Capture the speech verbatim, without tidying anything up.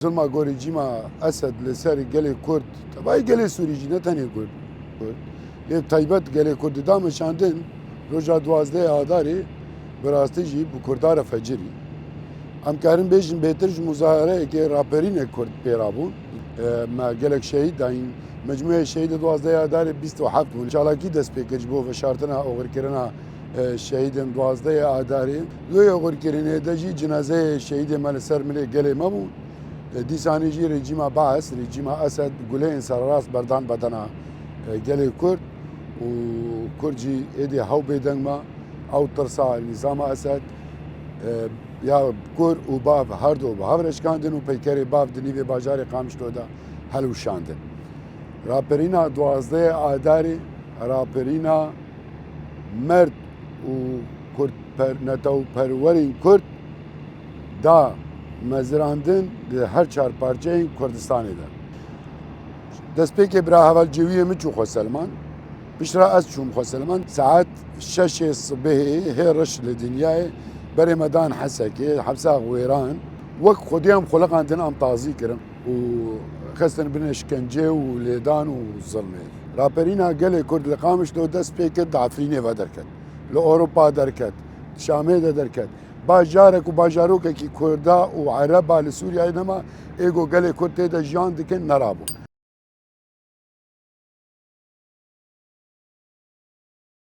Zilma gorî cîma Esed li ser gelê Kurd, tevayî gelê Sûrî jî, ne tenê Kurd, Kurd. Lê taybet gelê Kurd dida meşandin, roja duwazdehê Adarê bi rastî jî bi Kurda re fecirî. Em karin bêjin bêtir ji muzahireyekê raperînek Kurd pê rabûn. E, me gelek şehîd dayîn. Mecmûyê şehîdê duwazdehê Adarê bîst û heft bûn. Çalakî dest pê kir ji bo veşartina oxirkirina e, şehîdên duwazdehê Adarê. Lê oxirkirinê de jî cinazeyê şehîdê me li ser milê gelê me bû. E, dîsanî jî rejîma Baas, rejîma Esed guleyên sererast berdan bedena, e, gelê Kurd û Kurd jî êdî hew bêdeng me. Ew tirsa nîzama Esed, e, ya kur û bav her du bi hev re şikandin û peykerê bav di nîvê bajarê Qamişlo de helwişandin. Raperîna duwazdehê Adarê, raperîna merd û kurdper-, netewperwerên Kurd da mezirandin di her çar parçeyên Kurdistanê de. Destpêkê bira heval Cewiyê min çû Xweselman. Piştre ez çûm Xweselman. Saet şeşê sibehê hê reş li dinyayê berê me dan Hesekê, hepsa wêran. Wek xwedî em xuliqandin, em tazî kirin û xistin bin şikence û lêdan û zilmê. Raperîna gelê Kurd li Qamişlo dest pê kir, di Efrînê ve derket. Li Ewropa derket, Şamê de derket. Bajarek û bajarokekî Kurda û Ereba li Sûriyeyê nema, ê ku gelê Kurd tê de jiyan dikin, nerabûn.